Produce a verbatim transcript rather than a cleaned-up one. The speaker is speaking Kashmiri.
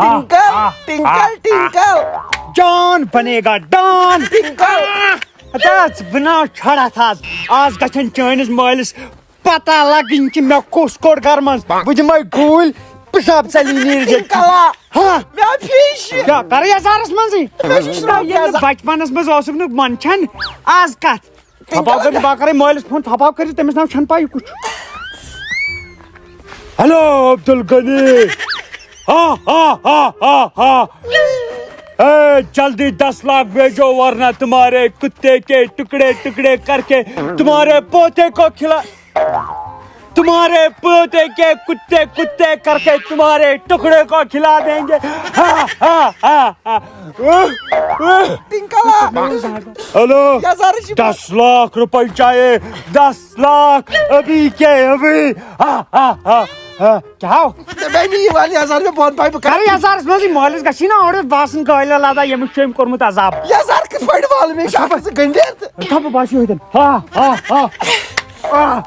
ٹِنکل، ٹِنکل، ٹِنکل۔ جان بنے گا ڈان۔ ٹِنکل۔ ہتا، ژٕ بناو چھڑ اتھ آز۔ آز گژھن چٲنِس مٲلِس پتہ لگٕنۍ کہِ مےٚ کُس کوٚڑ گرٕ منٛز۔ بہٕ دِمے گوٗلۍ، پِشاب ژَلی نیٖرِتھ۔ ٹِنکلا۔ ہاں۔ مےٚ آو فیش۔ کیٛاہ کرٕ یزارس منٛزٕے؟ مےٚ چھُ شراب یزار۔ بچپنس منٛز اوسُکھ نہٕ منٛد چھن۔ آز کتھ؟ ژھۄپاو کٔرِتھ، بہٕ کرے مٲلِس فون، ژھۄپاو کٔرِتھ، تٔمِس ناو چھَنہٕ پَے یہِ کُس چھُ۔ ہیلو عبدالغنی۔ ہاں، ہاں، ہاں، ہاں، ہاں۔ اے، جلدی دس لاکھ بھیجو، ورنہ تمہارے کتے کے ٹکڑے ٹکڑے کر کے تمہارے پوتے کو کھلا، تمہارے پوتے کے کتے کتے کر کے تمہارے ٹکڑے کو کھلا دیں گے۔ ہاں، ہاں، ہاں، ہاں۔ ٹِنکلا۔ ہیلو۔ یزارس چھِ دس لاکھ روپے چاہیے، دس لاکھ ابھی کے ابھی۔ ہاں، ہاں، ہاں، ہاں۔ کیٛاہ ہو؟ مےٚ نہٕ یہِ وَن یزار، مےٚ بہٕ وَنہٕ پَے بہٕ کَرٕ۔ اَرے یزارس منٛزٕے مٲلِس گژھی نا اورٕ باسان قٲیلہ لدا ییٚمِس چھُ أمۍ کوٚرمُت عذاب۔ یزار کِتھ پٲٹھۍ والہٕ مےٚ؟ یہِ چھُ اَتھ منٛز گٔنٛڈِتھ۔ دَپہٕ بہٕ باسیو ییٚتٮ۪ن۔ ہاں، ہاں، ہاں۔ آہ،